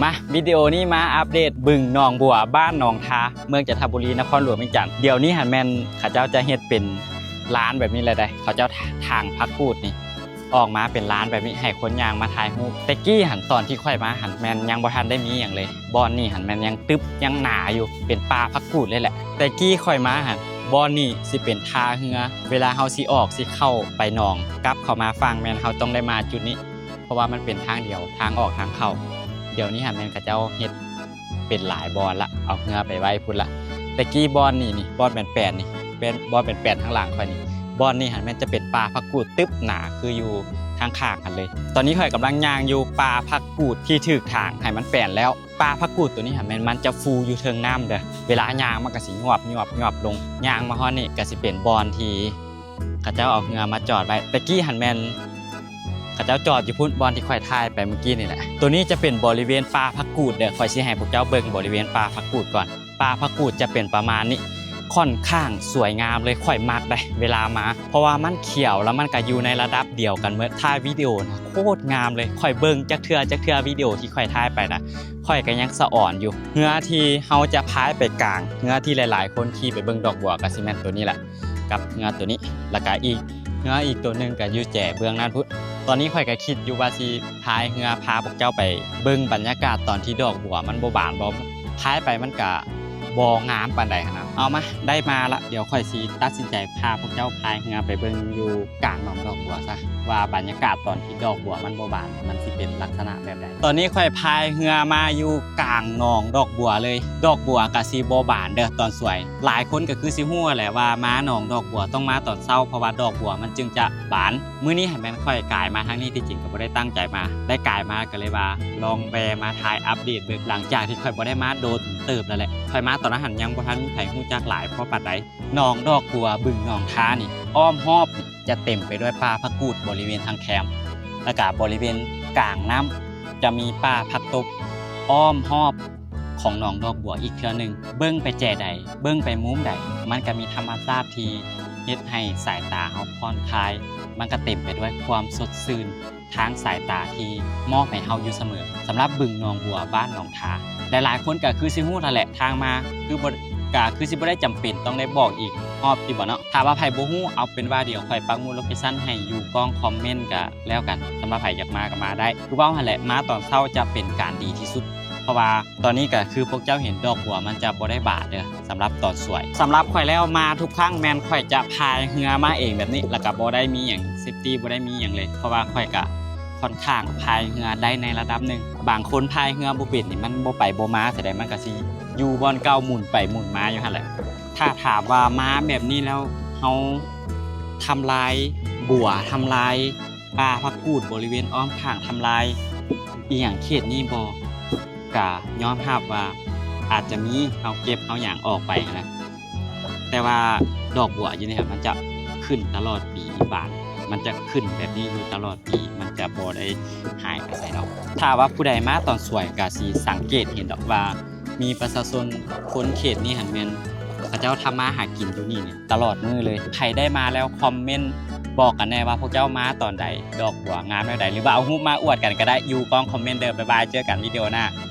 ມາ ວິດີໂອນີ້ມາອັບເດດບຶງໜອງບົວ ບ້ານໜອງທາ ເມືອງຈັນທະບູລີ ນະຄອນຫຼວງວຽງຈັນ. ດຽວນີ້ຫັ້ນແມ່ນເຂົາເຈົ້າຈະເຮັດເປັນລານແບບນີ້ແລ້ວໃດ໋. ເຂົາເຈົ້າຖາງຜັກກູດນີ້ອອກມາເປັນລານແບບນີ້ ໃຫ້ຄົນຍ່າງມາຖ່າຍຮູບ. ແຕ່ກີ້ຫັ້ນ ຕອນທີ່ຂ້ອຍມາຫັ້ນ ແມ່ນຍັງບໍ່ທັນໄດ້ມີຫຍັງເລີຍ. ບ່ອນນີ້ຫັ້ນແມ່ນຍັງຕຶບ ຍັງໜາຢູ່ ເປັນປ່າຜັກກູດເລີຍແຫຼະ. ແຕ່ກີ້ຂ້ອຍມາຫັ້ນ ບ່ອນນີ້ຊິເປັນທ່າເຮືອ ເວລາເຮົາຊິອອກ ຊິເຂົ້າໄປໜອງ ກັບເຂົ້າມາຝັ່ງ ແມ່ນເຮົາຕ້ອງໄດ້ມາຈຸດນີ້ ເພາະວ່າມັນເປັນທາງດຽວ ທາງອອກທາງເຂົ້າ. ດຽວນີ້ຫັ້ນແມ່ນເຂົາເຈົ້າເຮັດເປັນຫຼາຍບ່ອນລະ ເອົາເຮືອໄປໄວ້ພຸ້ນລະ. ແຕ່ກີ້ບ່ອນນີ້ນີ້ ບ່ອນແປນໆນີ້ ແມ່ນບ່ອນແປນໆທາງຫຼັງຂ້ອຍນີ້ ບ່ອນນີ້ຫັ້ນແມ່ນຈະເປັນປ່າຜັກກູດຕຶບໜາ ຄືຢູ່ທາງຂ້າງຫັ້ນເລີຍ. ຕອນນີ້ຂ້ອຍກຳລັງຍ່າງຢູ່ປ່າຜັກກູດທີ່ຖືກຖາງໃຫ້ມັນແປນແລ້ວ. ປ່າຜັກກູດໂຕນີ້ຫັ້ນແມ່ນມັນຈະຟູຢູ່ເທິງນ້ຳເດີ້. ເວລາຍ່າງມັນກະຊິຍວບໆໆລົງ. ຍ່າງມາຮອດນີ້ກະຊິເປັນບ່ອນທີ່ ເຂົາເຈົ້າເອົາເຮືອມາຈອດໄວ້. ແຕ່ກີ້ຫັ້ນແມ່ນເຂົາເຈົ້າຈອດຢູ່ພຸ້ນ ບ່ອນທີ່ຂ້ອຍຖ່າຍໄປມື້ກີ້ນີ້ແຫຼະ. ໂຕນີ້ຈະເປັນບໍລິເວນປ່າຜັກກູດເດີ້. ຂ້ອຍຊິໃຫ້ພວກເຈົ້າເບິ່ງບໍລິເວນປ່າຜັກກູດກ່ອນ. ປ່າຜັກກູດຈະເປັນປະມານນີ້ ຄ່ອນຂ້າງສວຍງາມເລີຍ. ຂ້ອຍມັກໄດ໋ເວລາມາ ເພາະວ່າມັນຂຽວ ແລ້ວມັນກະຢູ່ໃນລະດັບດຽວກັນເໝິດ. ຖ່າຍວິດີໂອນະ ໂຄດງາມເລີຍ. ຂ້ອຍເບິ່ງຈັກເທື່ອ ຈັກເທື່ອ ວິດີໂອທີ່ຂ້ອຍຖ່າຍໄປນະ ຂ້ອຍກະຍັງສະອອນຢູ່. ເຮືອທີ່ເຮົາຈະພາຍໄປກາງ ເຮືອທີ່ຫຼາຍໆຄົນຂີ່ໄປເບິ່ງດອກບົວກະຊິແມ່ນໂຕນີ້ແຫຼະ ກັບເຮືອໂຕນີ້ ແລ້ວກະອີກເຮືອອີກໂຕໜຶ່ງກະຢູ່ແຈເບື້ອງນັ້ນພຸ້ນ. ຕອນນີ້ຂ້ອຍກະຄິດຢູ່ວ່າຊິພາຍເຮືອພາພວກເຈົ້າໄປເບິ່ງບັນຍາກາດຕອນທີ່ດອກບົວມັນບໍ່ບານບໍ່ ພາຍໄປມັນກະບໍ່ງາມປານໃດຫັ້ນນະ. ເອົາມາ ໄດ້ມາລະ ດຽວຂ້ອຍຊິຕັດສິນໃຈພາພວກເຈົ້າພາຍເຮືອໄປເບິ່ງຢູ່ກາງໜອງດອກບົວຊະ ວ່າບັນຍາກາດຕອນທີ່ດອກບົວມັນບໍ່ບານ ມັນຊິເປັນລັກສະນະແບບໃດ. ຕອນນີ້ຂ້ອຍພາຍເຮືອມາຢູ່ກາງໜອງດອກບົວເລີຍ. ດອກບົວກະຊິບໍ່ບານເດີ້ຕອນສວຍ. ຫຼາຍຄົນກະຄືຊິຮູ້ຫັ້ນແຫຼະວ່າມາໜອງດອກບົວຕ້ອງມາຕອນເຊົ້າ ເພາະວ່າດອກບົວມັນຈຶ່ງຈະບານ. ມື້ນີ້ຫັ້ນແມ່ນຂ້ອຍກາຍມາທາງນີ້ ທີ່ຈິງກະບໍ່ໄດ້ຕັ້ງໃຈມາ ໄດ້ກາຍມາກະເລີຍວ່າລອງແວ່ມາຖ່າຍອັບເດດເບິ່ງ ຫຼັງຈາກທີ່ຂ້ອຍບໍ່ໄດ້ມາໂດນເຕີບແລ້ວແຫຼະ. ຂ້ອຍມາຕອນນັ້ນຫັ້ນຍັງບໍ່ທັນມີໃຜຮູ້ຈັກຫຼາຍພໍປານໃດ. ໜອງດອກບົວ ບຶງໜອງທານີ້ ອ້ອມຮອບນີ້ຈະເຕັມໄປດ້ວຍປ່າຜັກກູດບໍລິເວນທາງແຄມ ແລ້ວກະບໍລິເວນກາງນ້ຳຈະມີປ່າຜັກຕົບອ້ອມຮອບຂອງໜອງດອກບົວອີກເທື່ອໜຶ່ງ. ເບິ່ງໄປແຈໃດ ເບິ່ງໄປມຸມໃດ ມັນກະມີທຳມະຊາດທີ່ເຮັດໃຫ້ສາຍຕາເຮົາຜ່ອນຄາຍ ມັນກະເຕັມໄປດ້ວຍຄວາມສົດຊື່ນ ທາງສາຍຕາທີ່ມອບໃຫ້ເຮົາຢູ່ສະເໝີ. ສຳລັບບຶງໜອງບົວ ບ້ານໜອງທາ ຫຼາຍໆຄົນກະຄືຊິຮູ້ຫັ້ນແຫຼະ ທາງມາ ຄືບໍ່ ກະຄືຊິບໍ່ໄດ້ຈຳເປັນຕ້ອງໄດ້ບອກອີກຮອບຕິບໍເນາະ. ຖ້າວ່າໃຜບໍ່ຮູ້ ເອົາເປັນວ່າດຽວຂ້ອຍປັກໝຸດໂລເຄຊັນໃຫ້ຢູ່ກ້ອງຄອມເມັນກະແລ້ວກັນ. ສຳລັບໃຜຢາກມາກະມາໄດ້ ຄືເວົ້າຫັ້ນແຫຼະ ມາຕອນເຊົ້າຈະເປັນການດີທີ່ສຸດ ເພາະວ່າຕອນນີ້ກະຄືພວກເຈົ້າເຫັນດອກບົວມັນຈະບໍ່ໄດ້ບານເດີ້ ສຳລັບຕອນສວຍ. ສຳລັບຂ້ອຍແລ້ວ ມາທຸກຄັ້ງແມ່ນຂ້ອຍຈະພາຍເຮືອມາເອງແບບນີ້ ແລ້ວກະບໍ່ໄດ້ມີຫຍັງເຊບຕີ້ ບໍ່ໄດ້ມີຫຍັງເລີຍ ເພາະວ່າຂ້ອຍກະຄ່ອນຂ້າງພາຍເຮືອໄດ້ໃນລະດັບໜຶ່ງ. ບາງຄົນພາຍເຮືອບໍ່ເປັນນີ້ ມັນບໍ່ໄປບໍ່ມາໃສໃດ ມັນກະຊິຢູ່ບ່ອນເກົ່າ ໝູນໄປໝູນມາຢູ່ຫັ້ນແຫຼະ. ຖ້າຖາມວ່າມາແບບນີ້ແລ້ວ ເຮົາທຳລາຍບົວ ທຳລາຍ ປ່າຜັກກູດບໍລິເວນອ້ອມຂ້າງ ທຳລາຍອີ່ຫຍັງເຂດນີ້ບໍ່? ກະຍອມຮັບວ່າອາດຈະມີ ເຮົາເກັບເຮົາຫຍັງອອກໄປຫັ້ນນະ ແຕ່ວ່າດອກບົວຢູ່ນີ້ ມັນຈະຂຶ້ນຕະຫຼອດປີບານ ມັນຈະຂຶ້ນແບບນີ້ຢູ່ຕະຫຼອດປີ ມັນຈະບໍ່ໄດ້ຫາຍໄປໃສດອກ. ຖ້າວ່າຜູ້ໃດມາຕອນສວຍກະຊິສັງເກດເຫັນດອກວ່າ ມີປະຊາຊົນຄົນເຂດນີ້ຫັ້ນແມ່ນເຂົາເຈົ້າທຳມາຫາກິນຢູ່ນີ້ນີ້ຕະຫຼອດມື້ເລີຍ. ໃຜໄດ້ມາແລ້ວຄອມເມັນບອກກັນແດ່ວ່າພວກເຈົ້າມາຕອນໃດ ດອກບົວງາມແນວໃດ ຫຼືວ່າເອົາຮູບມາອວດກັນກະໄດ້ ຢູ່ກ້ອງຄອມເມັນເດີ້. ບາຍບາຍ ເຈີກັນວິດີໂອໜ້າ.